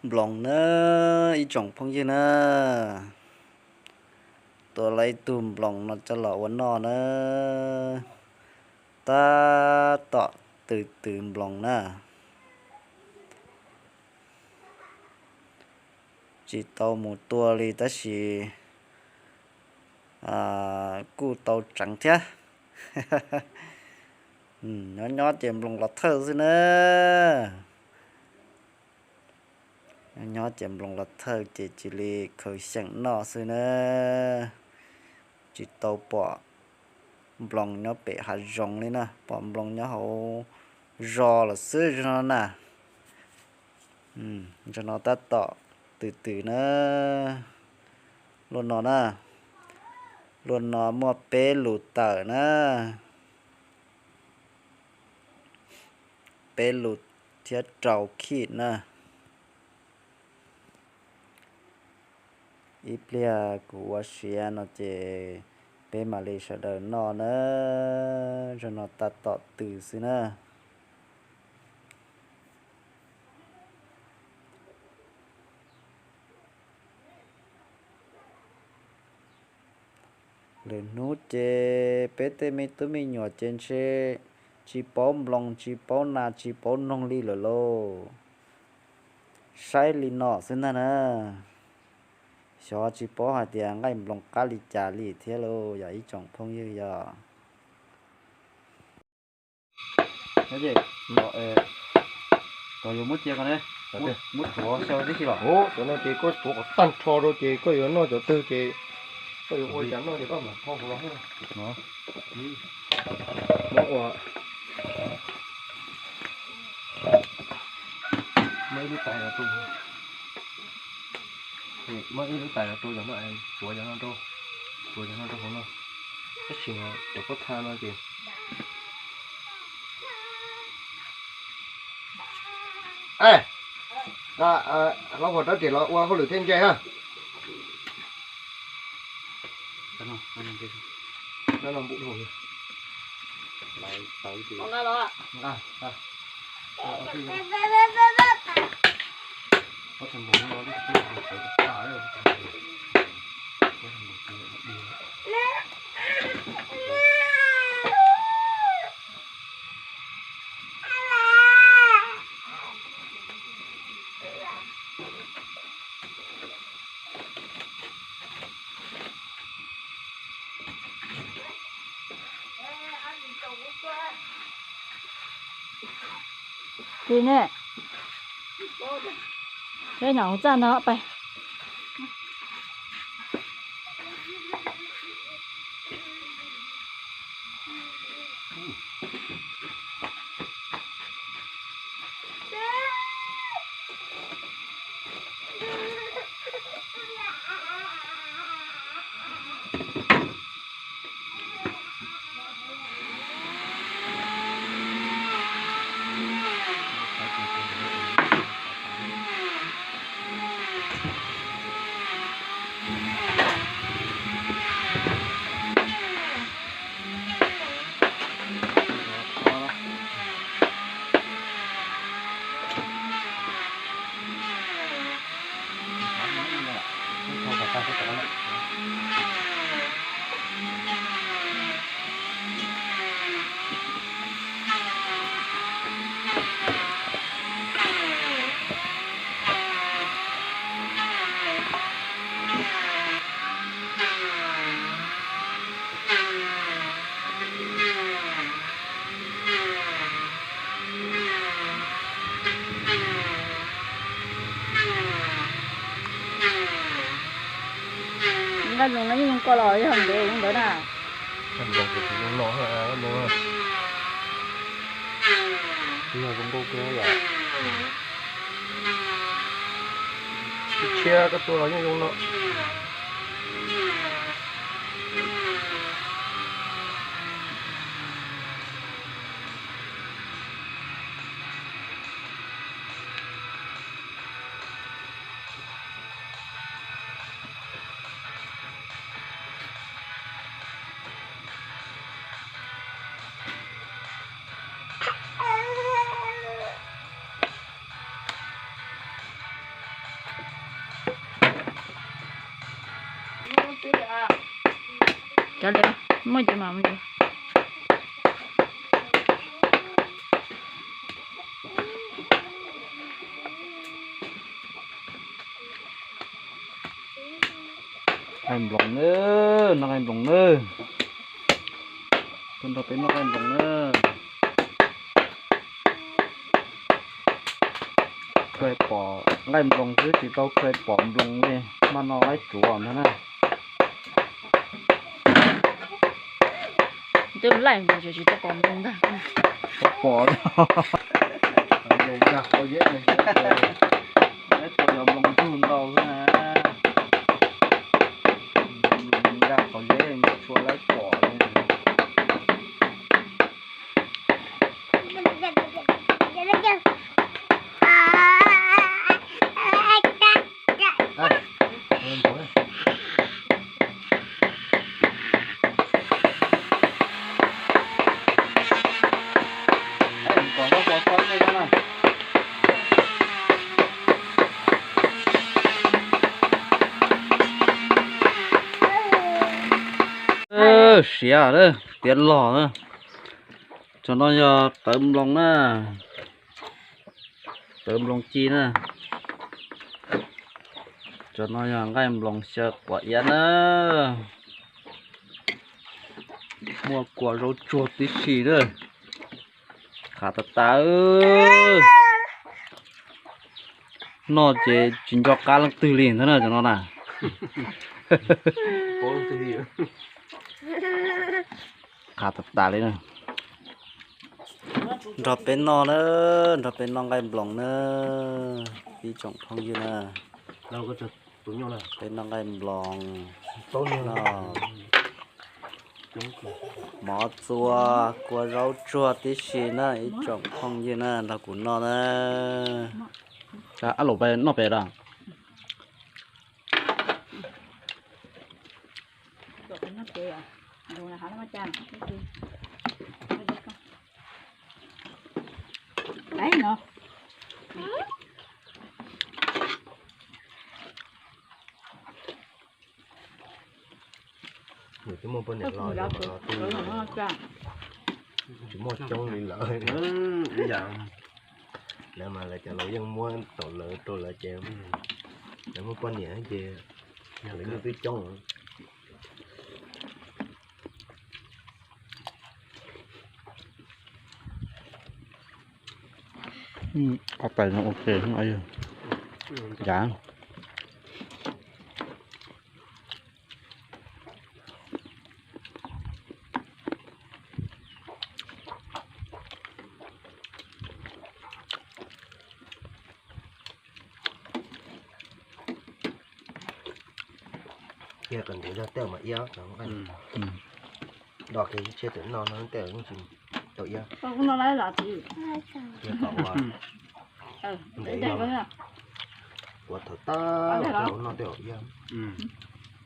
Nploos na, ib tsoom phooj ywg na, tua lawm ib tug nploos no coj los ua noj na, tab tom tw tw nploos na. Tsis tau mus tua li tab sis kuj tau tseev thiab. Nyob nyob ces nploos los thawj xwb na. Nyob nyob ces nploos los thawj ces cia li khaws xyeem noj xwb na. Tsis tau pom nploos nyob pem hav zoov li na, pom nploos nyob hauv zos lawm xwb zaum no na. Zaum no tab tom tw tw na. Luaj no na, luaj no muaj peb lus tawm na, peb lus thiab rau khij na. Ib pliag kuv ua siav no ces peb mam li sawv daws noj na. Zaum no tab tom tw xwb na. Lwm hnub ces peb tej me tub me nyuam ces ntshe tsis paub nploos tsis paub nas tsis paub noog li lawm lauj. Saib li no xwb ntag na. Xyov tsis paub hais tias nqaij nploos qab li cas li thiab lauj, yog ib tsoom phooj ywg yog. Cov yuav muab cia ko ne, muab tsuav xyaw tib si los. Cov no ces koj tsuav kom tag nrho rau ces koj yuav noj cov twg ces koj yuav ua li cas noj ces koj mam tho kuv los. Muab ua, muab ib lub tais los rau, muab ib lub tais los rau cov no, tsuav cov no rau, tsuav cov no rau hauv no. Tab sis cov pob txha no ces Hlob Huas rov tsev los ua hauj lwm thiab ntse na. Ces ne, peb nyob hauv txaj no pais. Nqaij nploos no yeej zoo koj los yog ntev zoo ntawd na. Nqaij nploos ces tsis zoo no, nqaij nploos no zoo nkauj kawg yom. Tshiab koj tua los yeej zoo no. Cov li muaj cov mas muaj cov. Nqaij nploos na, noj nqaij nploos na. Tuaj nrog peb noj nqaij nploos na. Kawg pom nqaij nploos xwb tsis tau kawg pom nploos li, maj no laib tsuav ntag na. Twb laij ntawd tsis tau pom nploos ntag. Tau pom li. Nploos nkag qhov zeb, laib tsuav cov nploos ntug ntau xwb na. Nploos nkag qhov zeb tshua laib pom li. Siav lawm, tiav los na. Cov no yog tawv nploos na, tawv nploos ci na. Cov no yog nqaij nploos xyaw quav iab na. Muaj kua zaub tsuag tib si na. Qab tas tas. Noj ces tsis nco qab leej twg li ntag na cov no na. Qab tas tas li na. Nrog peb noj na, nrog peb noj nqaij nploos na, ib tsoom phooj ywg na. Peb noj nqaij nploos, mov txua, kua zaub tsuag tib si na, ib tsoom phooj ywg na, nrog kuv noj na. Ab, lus peb noj pem los? Nws twb muaj poj niam los, tsis muaj coob li lawm. Lawv mas lawv cov laus yeej muab tau lawv rau lawv ces lawv muaj poj niam ces lawv yeej twb coob. Qhov tais no ok, yav. Tiag, qhov ntawd yog tej mas iab, do kev tsheb tawm no no tej yeej tsis tau iab. Tiag, kom ua ntev no, ua thaum tag los noj tej iab.